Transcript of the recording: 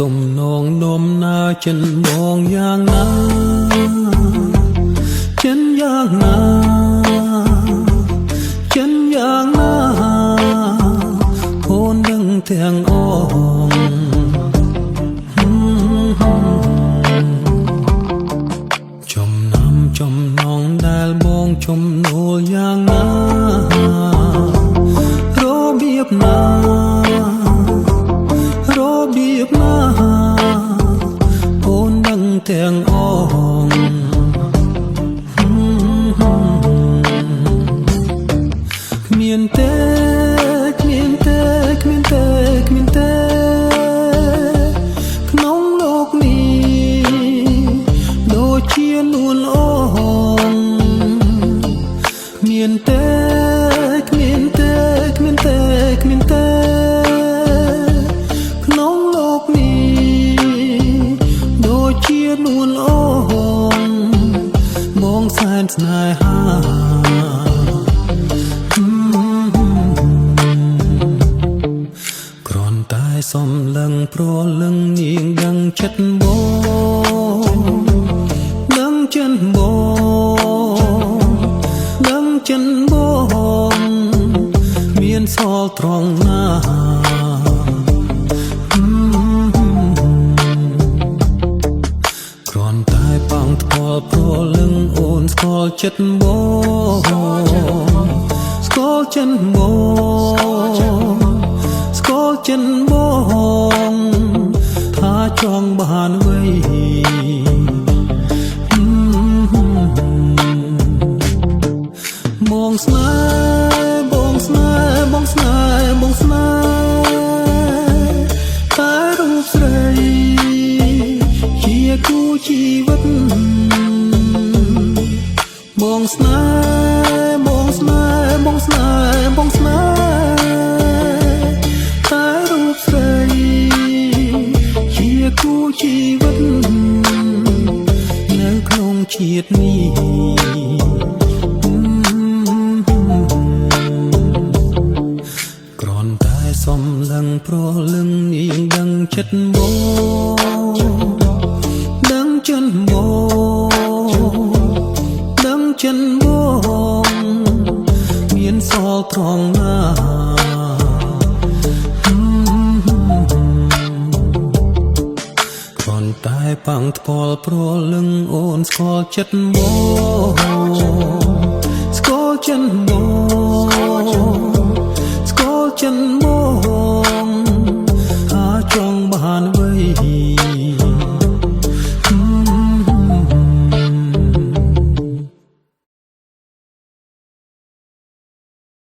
ទំនងនំណាចិនបងយ៉ាងណាចិនយ៉ាងណាចិនយ៉ាងណាអូនដឹងទាំងអង ចំណាំចំណងដែលបងជំនួលយ៉ាងណារបៀបណារបៀបណាអូនដឹងទាំងអងគ្មានទេគ្មានទេគ្មានទេគ្មានទេក្នុងលោកនេះដូចជានួនអូនគ្មានទេគ្មានទេគ្មានទេគ្មានទេក្នុងលោកនេះដូចជានួនអូនបងសែនស្នេហា គ្រាន់តែសំលឹងប្រលឹងនាងដឹងចិត្តបងដឹងចិត្តបងដឹងចិត្តបងមានសល់ត្រង់ណាគ្រាន់តែប៉ងថ្ពាល់ប្រលឹងអូនស្គាល់ចិត្តបងស្គាល់ចិត្តបងស្គាល់ចិត្តបងថាចង់បានអ្វីបងស្នេហ៍បងស្នេហ៍បងស្នេហ៍បងស្នេហ៍តែរូបស្រីជាគូជីវិត បងស្នេហ៍បងស្នេហ៍បងស្នេហ៍បងស្នេហ៍តែរូបស្រីជាគូជីវិតនៅក្នុងជាតិនេះគ្រាន់តែសំលឹងប្រលឹងនាងដឹងចិត្តបងដឹងចិត្តបងដឹងចិត្តបងមានសល់ត្រង់ណា គ្រាន់តែប៉ងថ្ពាល់ប្រលឹងអូនស្គាល់ចិត្តបងស្គាល់ចិត្តប